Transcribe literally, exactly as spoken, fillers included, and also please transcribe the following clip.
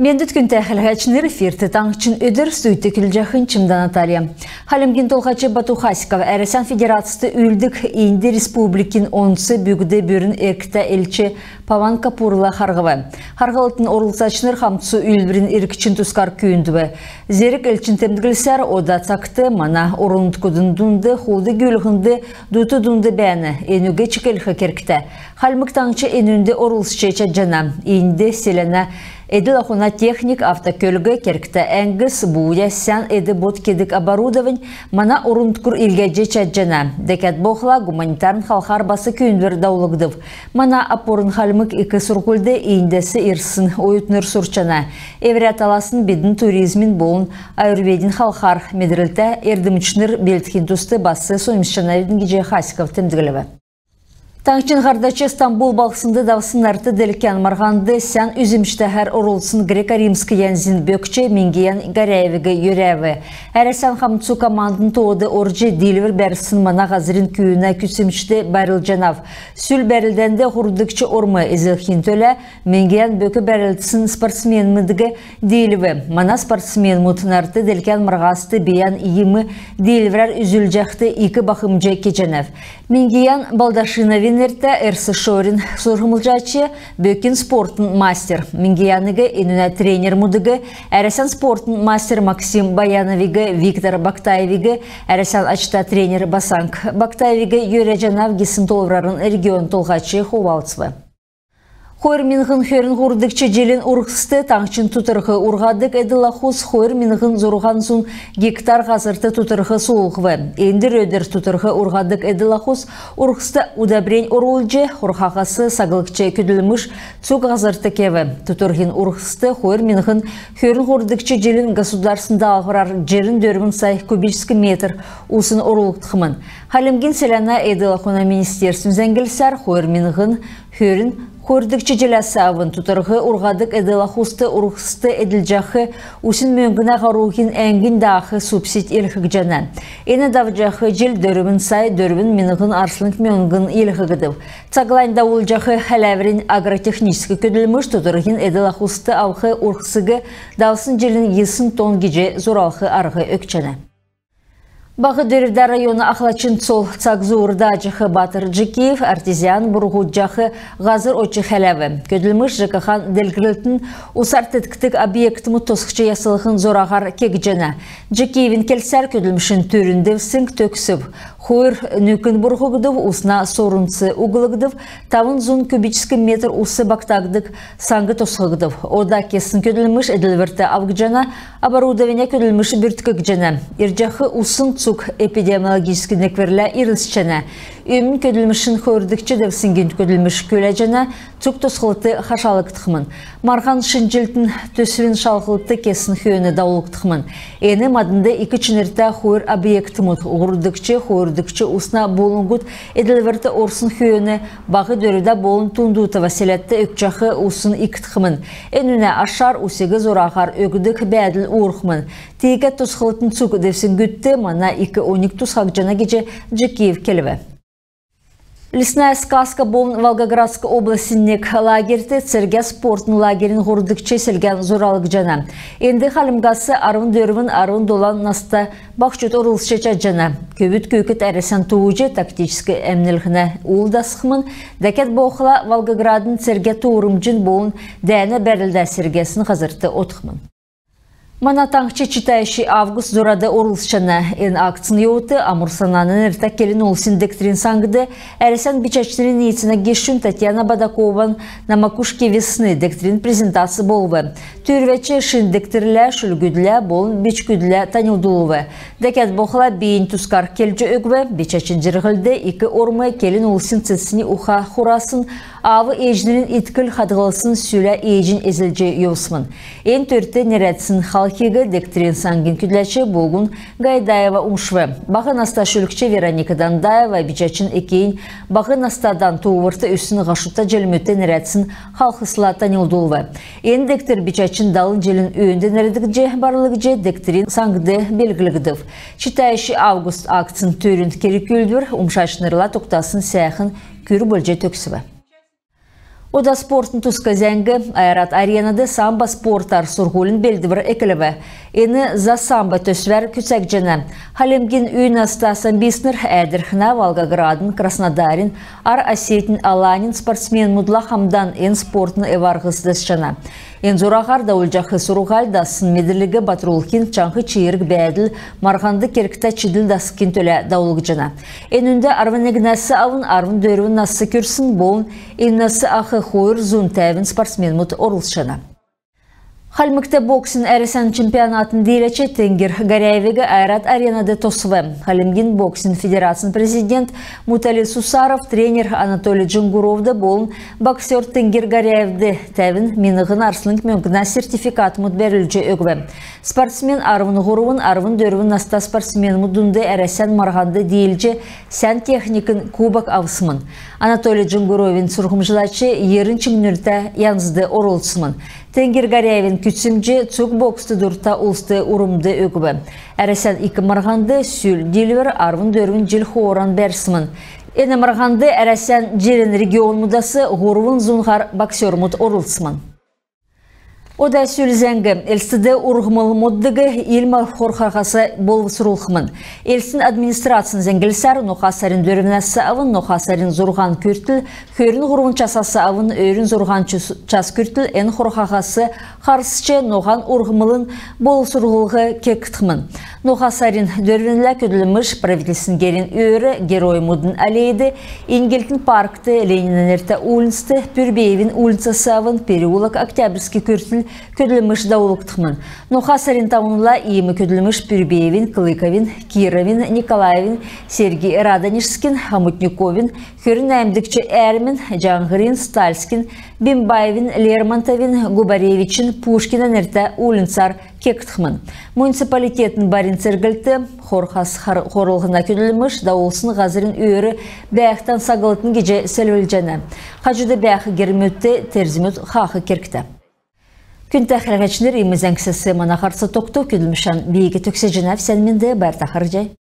Мендвт, күндтә хәләһәчнр! Эфирт «Таңһчин өдр», студьд көдлҗәхнь Чимдә Наталья. Хальмгин Толһач Бату Хасиков Әрәсән Федерацд үүлддг Инд Республикин онц бүгд бүрн эрктә элч Паван Капурла харһв. Харһлтын орлцачнр хамцу үүлдврин иргчин тускар күүндв. Зерг элчин темдглсәр, ода цагт мана орн-нутгудын дунд хулд-гүүлһнд дуту-дунд бәәнә, энүг чиклх кергтә. Хальмг Таңһч энүнд орлцҗ чадҗана. Инд селәнә эдл-ахуна техник, автокөлг, кергтә әңгс, буудя, сән эд-бод кедг оборудовань мана орн-нутгур илгәҗ чадҗана. Дәкәд болхла гуманитарн халхар бас күүндвр давулгдв. Мана опорн Хальмг ик сурһульд Индәс ирсн оютнр сурчана. Эврә таласн бидн туризмин болн аюрведин халхар медрлтә эрдмчнр белдхин туст бас соньмсҗанавидн гиҗ Хасиков темдглв. Таңһчин һардач Стамбул балһснд давсн нарт-делкән марһанд сән үзмҗтәһәр орлцсн грек-римск янзин бөкч Мингиян Горяевиг йөрәв. Әрәсән хамцу командын тоод орҗ диилвр бәрсн мана һазрин күүнә күцәмҗд байрлҗанав. Сүл бәрлдәнд һурвдгч орм эзлхин төлә Мингиян бөк бәрлдсн спортсменмүдиг диилв. Мана спортсменмүд нарт-делкән марһаст бийән иим диилврәр үзүлҗәхд ик бахмҗ кеҗәнәв. Мингиян Балдашиновин нертә РСШОР-ин сурһмҗлач, бөкин спортын мастер. Мингияниг энүнә тренермүдиг, Әрәсән спортын мастер Максим Баяновиг, Виктор Бактаевиг, Әрәсән ачта тренер Басанг Бактаевиг йөрәҗәнәв гисн тоолврарн регион толһач хувалцв. Хойр миңһн хөрн һурвдгч җилин урһцд таңһчин тутрһ урһадг эдл-ахус хойр миңһн зурһан зун гектар һазрт тутрһ суулһв. Эндр өдр тутрһ урһадг эдл-ахус урһцд удобрень орулҗ, хорхаһас саглгч көдлмш цуг һазрт кев. Тутрһин урһцд хойр миңһн хөрн һурвдгч җилин государственн даалһврар җирн дөрвн сай кубическ метр усн орулгдхмн. Хальмгин селәнә эдл-ахуна министерствин зәңглсәр, хойр миңһн хөрн хойрдгч җиләс авн тутрһ урһадг эдл-ахуст урһцд эдлҗәх усин мөңгнә һаруһин әңгнь даах субсидь йилһгдҗәнә. Эн давҗах җил дөрвн сай дөрвн миңһн арслң мөңгн йилһгдв. Цаглань давулҗах хәләврин агротехническ көдлмш тутрһин эдл-ахуст авх урһциг давсн җилин йисн тонн гиҗ зуралх арһ өгчәнә. Баһ Дөрвдә района ахлачин цол цаг зуур дааҗах Батр Джикиев артезиан бурһудҗах һазр одҗ хәләв. Көдлмш ЖКХ-н делгрлтин, усар теткдг объектмүд тосхҗ яслһн зураһар кегдҗәнә. Джикиевин келсәр, көдлмшин түрүн девсң төгсв. Хойр нүкн бурһгдв, усна сорунц углгдв, тавн зун кубическ метр ус багтагдг саң тосхгдв. Ода кесн көдлмш эдлврт авгдҗана, оборудования көдлмш бүрткгдҗәнә. Ирҗәх усн цуг эпидемиологическ некврлә ирлцҗәнә. Өмн көдлмшин хойрдгч девсңгин көдлмш күләҗәнә, цуг тосхлт хашалгдхмн. Марһан шинҗллтин төсвин шалһлт кесн хөөн давулгдхмн. Эн маднд ик чинртә хойр объектмүд, һурвдгч, хойрдгч усна булңгуд эдлврт орсн хөөн Баһ Дөрвдә болн Тундутово селәдт өгчәх усн икдхмн. Энүнә ашар усиг зураһар өгдг бәәдл уурхмн. Тиигәд тосхлтын цуг девсңгүдт мана ик оньг тусхагдҗана гиҗ Джикиев келв. «Лесная сказка» болн Волгоградск областин нег лагерьт цергә спортын лагерин һурвдгч селгән зуралгдҗана. Энд Хальмгас арвн дөрвн — арвн долан наста баһчуд орлцҗ чадҗана. Көвүд-күүкд Әрәсән тууҗ, тактическ әмнлһнә ул дасхмн, дәкәд болхла Волгоградын цергә туурмҗин болн дәәнә бәрлдә сергәсн һазрт одхмн. Мана таңһч «Читающий август» зурад орлцҗана. Эн акцин йовудт Амур-Сананын нертә келн улсин дегтрин саңд Әрәсән бичәчнрин ниицәнә гешүн Татьяна Бадакован «На макушке весны» дегтрин презентац болв. Түүрвәч шин дегтрлә, шүлгүдлә болн бичгүдлә таньлдулв. Дәкәд болхла бийиннь тускар келҗ өгв. Бичәчин җирһлд ик орм келн улсин цецни уха хурасн, аав ээҗнрин иткл хадһлсн сүлә ээҗнь эзлҗ йовсмн. Эн төрт нерәдсн халхиг дегтрин саңгин көдләч Булгун Гайдаева умшв. Баһ наста шүлгч Вероника Дандаева бичәчин экиннь баһ настадан тууврт үзсн һашута җилмүдт нерәдсн халхсла таньлдулв. Эн дегтр бичәчин далн җилин өөнд нерәдгдҗ барлгдҗ, дегтрин саңд белглгдв. «Читающий август» акцин түрүн керг-үүлдвр умшачнрла тогтасн сәәхн күр болҗ төгсв. Ода спортын туск зәңг. «Ойрат Аренад» самбо спортар сурһулин белдвр эклв. Эн «За самбо» төсвәр күцәгдҗәнә. Хальмгин үй наста самбистнр Әәдрхнә, Волгоградын, Краснодарин, Ар Осетин, Аланин спортсменмүдлә хамдан эн спортын эв-арһс дасчана. Эн зураһар давулҗах сурһуль дассн медрлиг батрулхин, чаңһ-чиирг бәәдл, марһанд кергтә чидл дасхин төлә давулгдҗана. Энүнд арвн негнәс авн арвн дөрвн нас күрсн болн энүнәс ах хойр зун тәвн спортсменмүд орлцҗана. Хальмгт боксин Әрәсән чемпионатын дииләч Теңгр Горяевиг «Ойрат Аренад» тосв. Хальмгин боксин федерацин президент Мутали Сусаров тренер Анатолий Джунгуровд болн боксер Теңгр Горяевд тәвн миңһн арслң мөңгнә сертификатмуд бәрүлҗ өгв. Спортсмен арвн һурвн, арвн дөрвн наста спортсменмүд дунд Әрәсән марһанд диилҗ, сән техникин кубок авсмн. Анатолий Джунгуровин сурһмҗлач йирн чиңнүртә янзд орлцсмн. Теңгр Горяевин күцәмҗ цуг бокст дурта улст урмд өгв. Әрәсән ик марһанд сүл диилвр арвн дөрвн җил хооран бәрсмн. Эн марһанд Әрәсән җирн регионмудас һурвн зун һар боксермуд орлцсмн. Ода сүл зәңг. Элстд урһмл моддыг ил мал хорхаһас болвсрулхмн. Элстин администрацин зәңглсәр, ноха сарин дөрвнәс авн ноха сарин зурһан күртл, хөрн һурвн часас авн өрүн зурһан час күртл эн хорхаһас харсч, ноһан урһмлын болвсрулһ кегдхмн. Ноха сарин дөрвнлә көдлмш Правительствин герин өөр, Героймудын аллейд, Иньгллтин паркт, Ленинә нертә уульнцд, Пюрбеевин уульнцас авн переулок Октябрьский күртл көдлмш давулгдхмн. Ноха сарин тавнла иим көдлмш Пюрбеевин, Клыковин, Кировин, Николаевин, Сергий Радонежскин, Хомутниковин, хөрн нәәмдгч Әрмин, Җаңһрин, Стальскин, Бимбаевин, Лермонтовин, Губаревичин, Пушкинә нертә уульнцар кегдхмн. Муниципалитетин барин церглт хорхас хор-, хорлһна көдлмш давулсн һазрин өөр бәәхдән саглтн гиҗ селвлҗәнә. Хаҗуд бәәх гермүдт терзмүд хаах кергтә. Күндтә хәләһәчнр, иим зәңгсәс мана һарц тогтв. Көдлмшән би төгсәҗәнәв. Сән менд, байрта харһий.